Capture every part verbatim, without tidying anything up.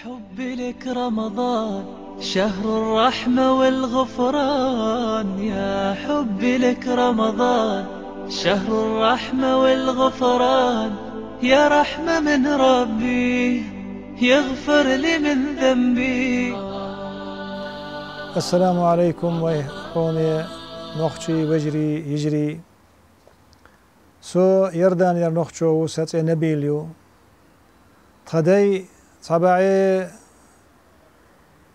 حبي لك رمضان، شهر الرحمة والغفران. يا حبي لك رمضان، شهر الرحمة والغفران. يا رحمة من ربي، يغفر لي من ذنبي. Ассаламу алейкум, вай хьоме нохчий вежарий, йижарий. Со Иорданера нохчо ву, са цӀе Набил ю. Тха дай цхьа бӀе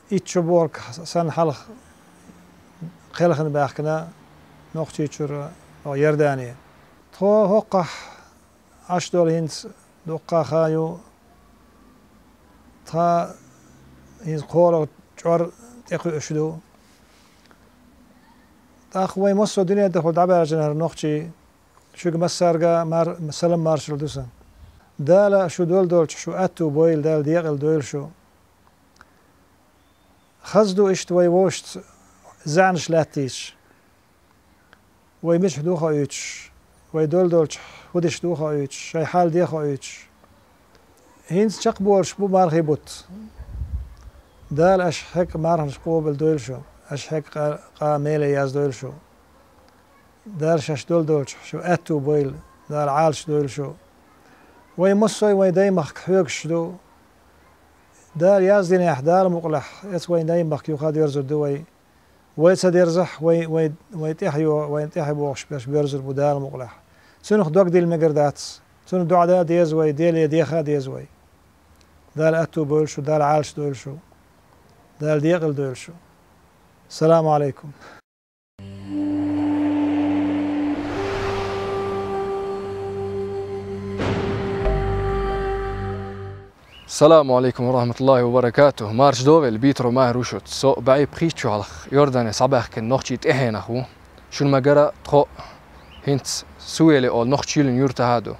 итт шу болх санна хьалха кхелхина баьхкина Нохчийчуьра Иордане. Тхо хӀокхахь Ӏаш долу хӀинца дуккха а хан ю, тхан хӀинца кхоалгӀа чӀор тӀекхуьуш ду. ТӀаккха вай массо а дуьнен тӀехула дӀабаьржина хӀара нохчий, шуьга массаьрга мар-, салам маршалла ду сан. Дала шу долу долчу шу аьтту бойла, Дала декъала дойла шу. Хаза ду иштта вай вовшашца заьӀнаш лаьттийча. Вай мичахь ду хоуьйтуш, вай долу долчу хӀу деш ду хоуьйтуш, шайн хьал де хоуьйтуш. ХӀинца чекхболуш бу мархий бутт. Дала аша хьегна марханаш къобал дойла шу, аша хьегна къа-, къа меле яздойла шу. Дала шаьш долу долчу шу аьтту бойла, Дала Ӏалаш дойла шу. Вай массо а вай даймахка хьоьгуш ду. Дала яздинехь, Дала мукъалахь, эца вайн даймахка юха а доьрзур ду вай. Вай ца дерзахь, вай, вай, вай тӀаьхьа йо-, вайн тӀаьхьа бохуш берш боьрзур бу Дала мукъалахь. Цунах дог дилла мегар дац. Цунна доӀа дан а деза вай, Деле деха а деза вай. Дала аьтту бойла шу, Дала Ӏалаш дойла шу. Дала декъала дойла шу. Салам алейкум. Саламу алейкум ва рахматуллахи ва баракатух. Марша догӀийла, Битро Махьар ву шуьца. Со бӀе пхийтта шу хьалха Иордане схьабаьхкина нохчий тӀаьхьенах ву. Шуна ма-гарра, тхо хӀинца Сувеле олу нохчий йиллина юьртахь а ду.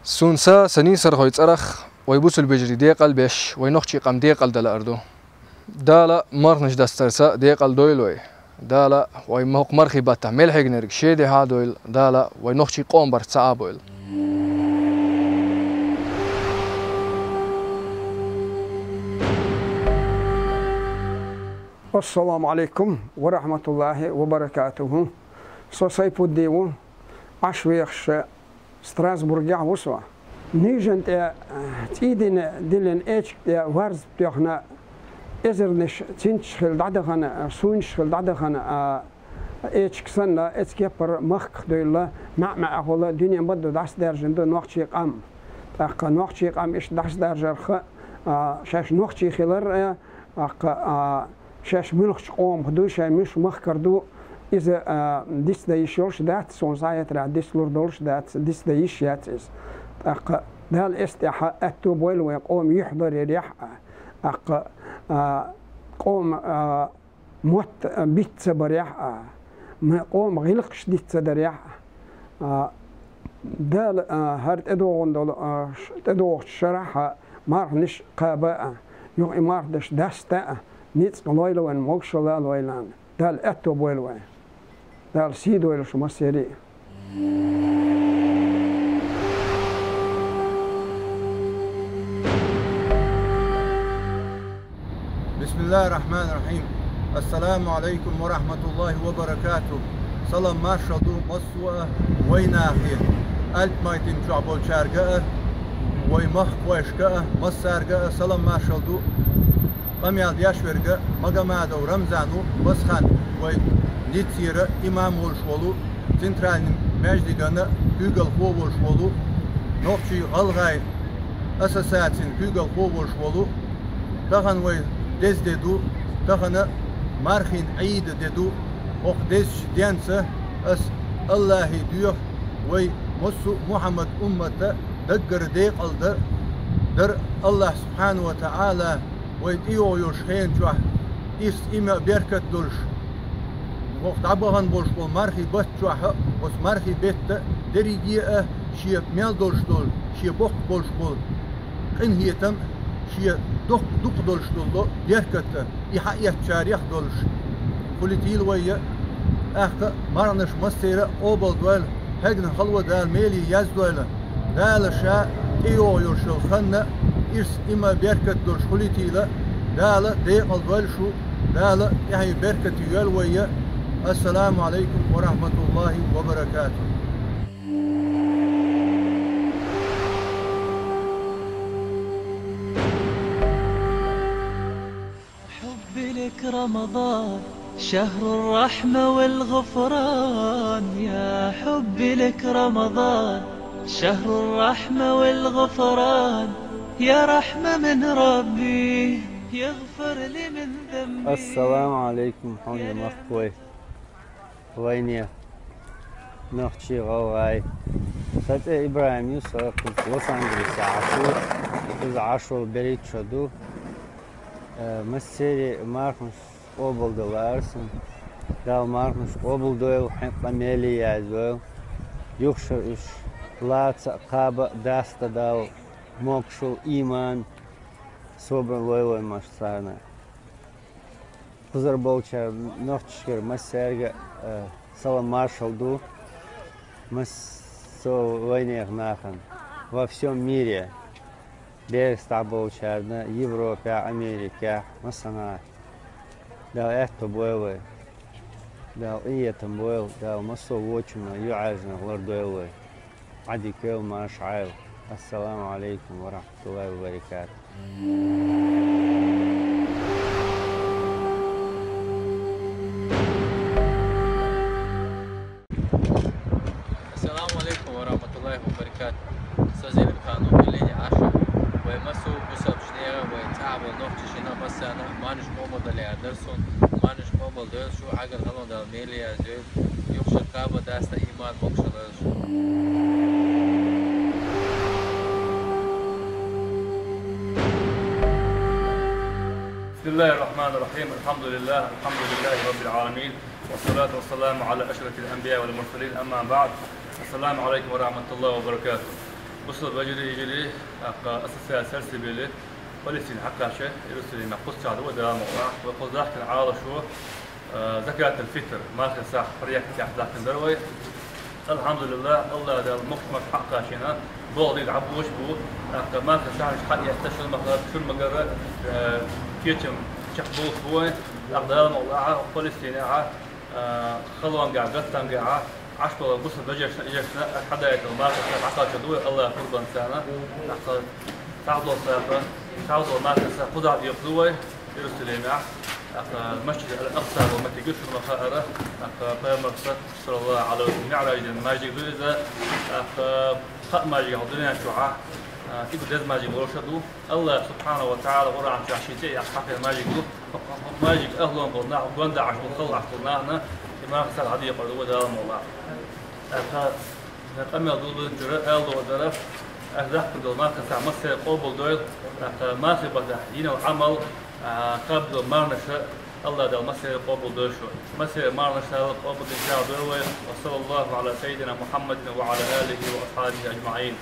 Суна са, сан нийсархойн цӀарах вай бусулба вежарий декъал беш, вай нохчий къам декъал дала ар ду. Дала марханаш дастарца декъал дойла вай. Дала вай хӀокху мархий баттахь мел хьегнарг шен дехьа а дойла, Дала вай нохчий къоман барт цхьа а бойла. Ассаламу алейкум ва рахматуллахи ва баракатуху. Со Сайпудди ву, Ӏаш вехаш Страсбургехь ву со. Нижан тӀе, э, цӀийдина диллина эчиг тӀе варз тоьхна, эзарнаш цинташ хилла дӀадахана, суйнаш хилла дӀадахана, а, эчиг санна, эцу кеппара махках дуьйла, маьӀ-маьӀехула дуьнен бадду дӀасадаьржина ду нохчий къам. ТӀаккха нохчий къам иштта дӀасадаржарх, а, шаьш нохчий хилар, а, ТӀаккха, а, шаьш муьлхачу къомах ду, шайн муьлхачу махкара ду, иза, а, дицдан йиш йолуш дац, суна схьахетарехь дицлур долуш дац, дицдан йиш яц иза. ТӀаккха Дала эс тӀехь аьтту бойла вайн къоман юьхь ларъярехь а, тӀаккха, а, къоман, а, мотт, а, биц ца барехь а, м-, къоман гӀиллакхаш диц ца дарехь а, а, Дала, а, хӀара тӀедогӀун долу, а, ш-, тӀедогӀучу шарахь а марханаш кхаба а, юха и марха даш даста а, ницкъ лойла вайн, могушалла а лойла. Дала аьтто бойла вайн. Дала сий дойла шу массерий а. Бисмиллахир-рахманир-рахим. Ассаламу алейкум ва рахматуллахи ва баракатух. Салам маршалла ду массо а вайнахе, Альпмайтин чохь болчаьрга а, вай махкахошка а, массаьрга а салам маршалла ду. Къамел деш верг Магомадов Рамзан ву, Басхан вай Ниццера имам волуш волу, центральный маьждиган куьйгалхо волуш волу, Нохчий-ГӀалгӀай ассоциацин куьйгалхо волуш волу, тахана вай деза де ду, тахана мархин Ӏийда де ду. ХӀокху дезачу денца ас Аллахе доьху вай массо а Мухьаммад уммата даггара декъалда дар. Аллах субхьану ва таӀала вай тӀейогӀу йолуш хенан чохь ирс, иман а, беркат а долуш, хӀокху дӀабахана болуш болу мархий батта чохь а, оцу мархий бетта дерриге а шен мел долуш долу, шен боккха болуш болу къинхетам, шен доккха дукха долуш долу беркат а, и хьаэцначарех а долуш, хуьлийтийла вай а, тӀаккха марханаш массеран а къобалдойла, хьегна хало Дала меле яздойла. Дала ша тӀейогӀу йолуш йолу хан а, Ирс, има, беркат долуш хилийтийла, Дала декъала дойла шу, Дала тӀаьхье беркате йойла вай. Ассаламу Ӏалайкум ва рахьматуллахӀи ва баракатухӀ. حب لك رمضان، شهر الرحمة والغفران. يا حب لك رمضان، شهر الرحمة والغفران. يا رحمة من ربي، يغفر لي من ذنبي. Ассаламу Ӏалайкум, хьоме махкой. Вайнех, нохчий, гӀалгӀай. Сан цӀе ИбрахӀим ю, со кхуза Лос-Анджелесе Ӏаш ву. Кхуза Ӏаш волу берхӀитта шо ду. Э, массеран мархнаш къобалдалара сан. Дала мархнаш къобалдойла, хьекъа меле яздойла. Юхашара уьш лаца а, кхаба а, даста а Дала могушалла, ийман, собар лойла вай массарна. Кхузара болчара нохчашкара массаьрга а, э, салам маршалла ду. Массо вайнех нахана во всём мире, бераца дӀаболчарна, Европехь, Америкехь, массанхьа. Дала аьтто бойла вай. Дала къинхетам бойла, Дала массо а вочунна, юьхьӀаьржанах лардойла вай. Ӏадика йойла, марша Ӏойла. Ассаламу Ӏалайкум ва рахьматуллахӀи ва баракатухӀ. Ассаламу Ӏалайкум ва рахьматуллахӀи ва баракатухӀ. Со Зелимхан ву, Килийне Ӏаш ву. Вай массо а бусалба нахана, вай цӀахь болу нохчашна массарна мархнаш къобалдалар дар суна, мархнаш къобалдойла шу, Ӏаьржа гӀалгӀай Дала меле яздойла, юхашара кхаба, даста а ийман, могушалла лойла шу. بسم الله الرحمن الرحيم. الحمد لله، الحمد لله رب العالمين. والصلاة والسلام على أشرف الأنبياء والمرسلين. أما بعد. السلام عليكم ورحمة الله وبركاته. Бусалба вежарий, йижарий, тӀаккха ассоциация сельских Палестина хьакхача Иерусалимехь кхуза чӀагӀдо вай, Дала мукъалахь. Вай кхуза дахкина Ӏалашо, а, закатул-фитр, мархийн сахьт проект тӀехь дахкина дара вай. АлхьамдулиллахӀ, АллахӀ Дала могуш-маьрша хьакхачийна, болх дийр дӀаболуш бу. ТӀаккха мархийн сахьташ хьаэцна, шуна ма-, шуна ма-гарра, а, кечам чекхболуш бу вай. ТӀаккха Дала мукъалахь, Палестинехь, а, халонгахь, гаттангахь Ӏаш болу бусалба вежаршна, йижаршна хьадаийтина мархийн сахьт дӀакхачор ду вай, АллахӀ къурбанца царна. ТӀаккха цхьаъ долу сахьт, цхьаъ долу мархийн сахьт кхузахь доькъур ду вай Иерусалимехь. ТӀаккха Масджид ал-Акъса боху меттиг ю, шуна ма-хаъара. ТӀаккха Пайхамарца, саллаллахӀу Ӏалайхи ва саллам, миӀражан маьждиг ду иза. ТӀаккха кхаа маьждиг дуьнен чохь, а, кхин а деза маьждиг лоруш а ду. АллахӀа, субхьанахӀу ва тагӀала, Къуръан чохь шен цӀе а яьккхина хьахийна маьждиг ду. Хьо-, хьо-, хьо-, маьждиг агӀор нах, гонда Ӏаш болу, хала Ӏаш болу нахана и мархийн сахьт дӀадекъар ду вай, Дала мукъалахь. ТӀаккха къамел дулбеллачуьра ала догӀу дара, аса дахкина долу мархийн сахьт массеран къобалдойла, тӀаккха мархий баттахь йина йолу Ӏамал, а, кхаба долу мархнаш а АллахӀ Дала массеран къобалдойла шу. Массеран мархнаш Дала къобалдина чӀагӀдойла вай. Ва саллаллахӀу Ӏала саййидина Мухьаммадин ва Ӏала алихӀи ва асхьабихӀи ажмаӀин.